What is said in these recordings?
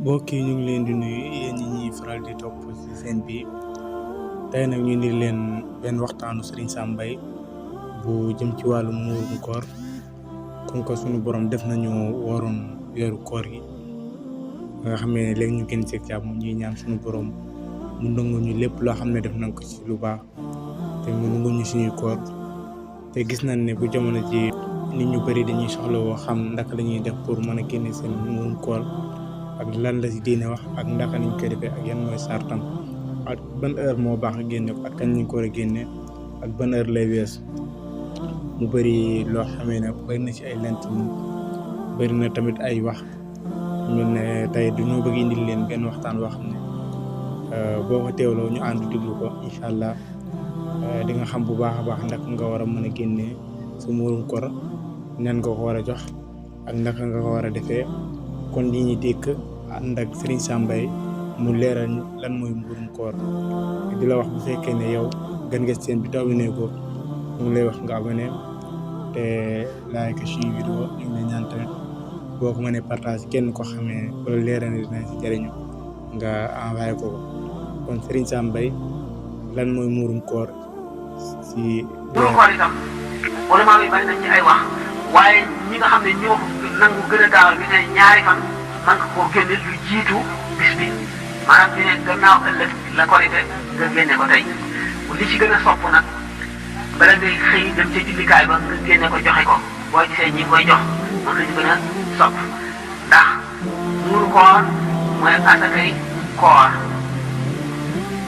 mbokk yi ñu ngi leen di nuyu yéen ñi ñuy faral di topp ci seen bi tey nag ñu indi leen benn waxtaanu Serigne Sam Mbaye bu jëm ci wàllu muurum koor comme que suñu borom def nañu waroon weeru koor gi nga xam ne léegi ñu gën ci jàmm ñuy ñaan suñu borom mu nangu ñu lépp loo xam ne def nañ ko ci lu baax te mu nangu ñu suñuy koor te gis nañ ne bu jamono ji nit ñu bëri dañuy soxla woo xam ndaka la ñuy def pour mën a génne seen muurum koor ak lan la ci diine wax ak ndaka niñ koy defee ak yan mooy sartam ak ban heure moo baax a génne ko ak kañ lañ ko war a génne ak ban heure lay wees mu bëri loo xamee ne bëri na ci ay lent bëri na tamit ay wax mel ne tey dañoo bëgg indil leen benn waxtaan boo xam ne boo ko teewloo ñu ànd déglu ko incha allah di nga xam bu baax a baax ndax nga war a mën a génne sa muurum koor ñan nga ko war a jox ak ndaka nga ko war a defee kon li ñuy dégg ànd ak Serigne Sam Mbaye mu leeral lan mooy muurum koor di la wax bu fekkee ne yow gën nga seen bi te abonné ko ñu ngi lay wax nga abonné te like suñu vidéo ñu ngi lay ñaan tamit boo ko mënee partage kenn ko xamee wala leeral ne dina ci jëriñu nga envoyé ko kon Serigne Sam Mbaye lan mooy muurum koor si muurum koor itam wala maa ngi bari nañ ci ay wax waaye ñi nga xam ne ñoo nangu gën a gaawal bi ne ñaari fan man nga koo génne lu jiitu bis bi maanaam ñu ne gannaaw ëllëg la korite nga génne ko tey li ci gën a sopp nag bala ngay xëy dem ca jullikaay ba nga génne ko joxe ko boo gisee ñi koy jox moom la ñu gën a sopp ndax muuru koor mooy asakay koor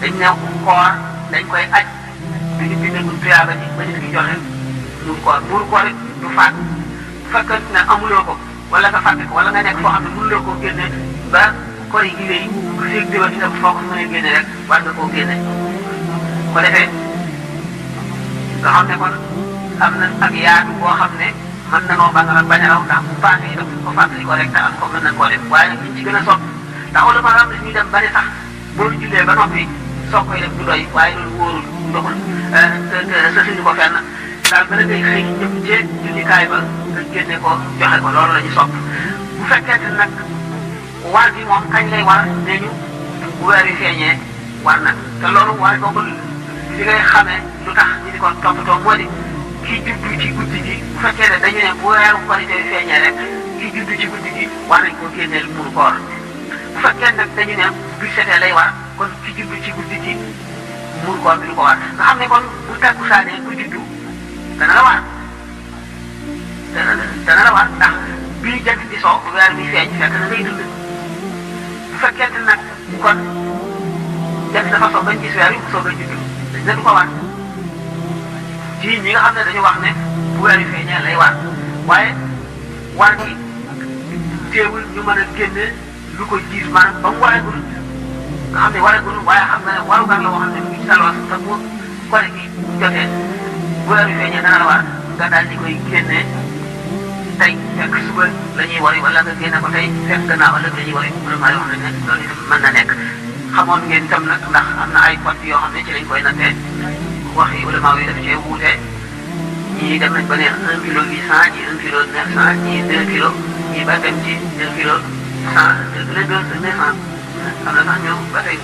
dañ ne koor dañ koy aj duñu bindagul tuyaaba ji ba nit ki joxe muuru koor it du faat bu fekkee ne amuloo ko wala nga fàtte ko wala nga nekk foo xam ne mënuloo koo génne ba koor yi gi wéy bu feeg déwén itam foo ko mën a génne rek war nga koo génne ko defee nga xam ne kon am na ak yaatu boo xam ne mën na noo bañ a raw ndax bu paasee itam ko fàttali ko rek te am ko mën nañ koo def waaye nag liñ ci gën a sopp ndax wala ma am na ñuy dem bari sax boo jullee ba noppi soo koy def du doy waaye loolu wóorul ndoxul sa suñu ko fenn daal bala ngay xëy jëm ci jullikaay ba nga génne ko joxe ko loolu la ñu sopp bu fekkente nag war bi moom kañ lay war ne ñu bu weer yi feeñee war na te loolu waaye boobu li ngay xamee lu tax ñu di ko toppatoo moo di kii juddu ci guddi gi bu fekkee ne dañu ne bu weeru korite feeñee rek kii juddu ci guddi gi war nañ koo génneel muuru koor bu fekkee nag dañu ne bu setee lay war kon ki juddu ci guddi gi muuru koor bi du ko war nga xam ne kon bu takkusaanee ku juddu dana la war dana la war ndax bii jant di soo weer bi feeñ fekk na ngay dund bu fekkente nag kon jant dafa soo bañ gis weer yi bu soog a juddu dañ ne du ko war ci ñi nga xam ne dañu wax ne bu weer yi feeñee lay war waaye war gi teewul ñu mën a génne lu ko jiit maanaam ba mu wareegul nga xam ne wareegul waaye xam nga ne warugar la boo xam ne mu ngi ci salwas te bu kore gi jotee bu weer yi feeñee dana la war nga daal di koy génne tey fekk suba la ñuy wari wala nga génne ko tey fekk gannaaw ëllëg la ñuy wari vraiment wax nañ ne loolu itam mën na nekk xamoon ngeen itam nag ndax am na ay pot yoo xam ne ci lañ koy nattee wax yi ulama yi daf cee wuute ñii dem nañ ba ne 1 kilo 800 ñii 1 kilo 900 ñii 2 kilos ñii ba dem ci 2 kilos 100 200 am na sax ñëw ba tey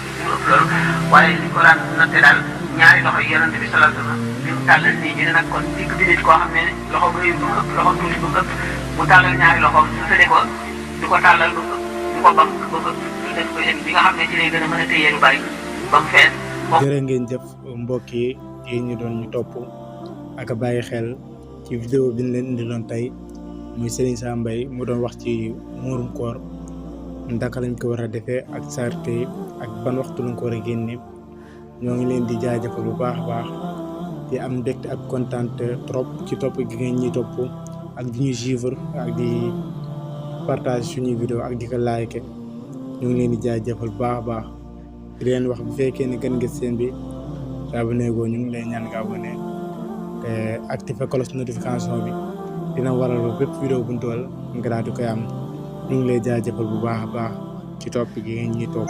loolu waaye li ko daan natte daal ñaari loxo yi yonent bi sallallahu alayhi wasallam bi mu tàllal nii ñu ne nag kon digg bi nit koo xam ne loxo bu rëy bu ëpp loxo tuuti bu ëpp mu tàllal ñaari loxoom su tëddee ko du ko tàllal du ko bam ba ëpp du def ko bi nga xam ne ci lay gën a mën a téye lu bari ba mu fees. jërë ngeen jëf mbokk yi ñu doon ñu topp ak a bàyyi xel ci vidéo bi ñu leen indi doon tey muy Serigne Sam Mbaye mu doon wax ci muurum koor ndaka lañ ko war a defee ak sarte ak ban waxtu lañ ko war a génne ñoo ngi leen di jaajëfal bu baax a baax di am mbégte ak kontaan trop ci topp gi ngeen ñuy topp ak di ñuy suivre ak di partage suñuy vidéo ak di ko like ñoo ngi leen di jaajëfal bu baax a baax di leen wax bu fekkee ne gën nga seen bi te abonné goo ñu ngi lay ñaan nga abonné te activé cloche notification bi dina waral bépp vidéo bu ñu dool nga daal di koy am ñu ngi lay jaajëfal bu baax a baax ci topp gi ngeen ñuy topp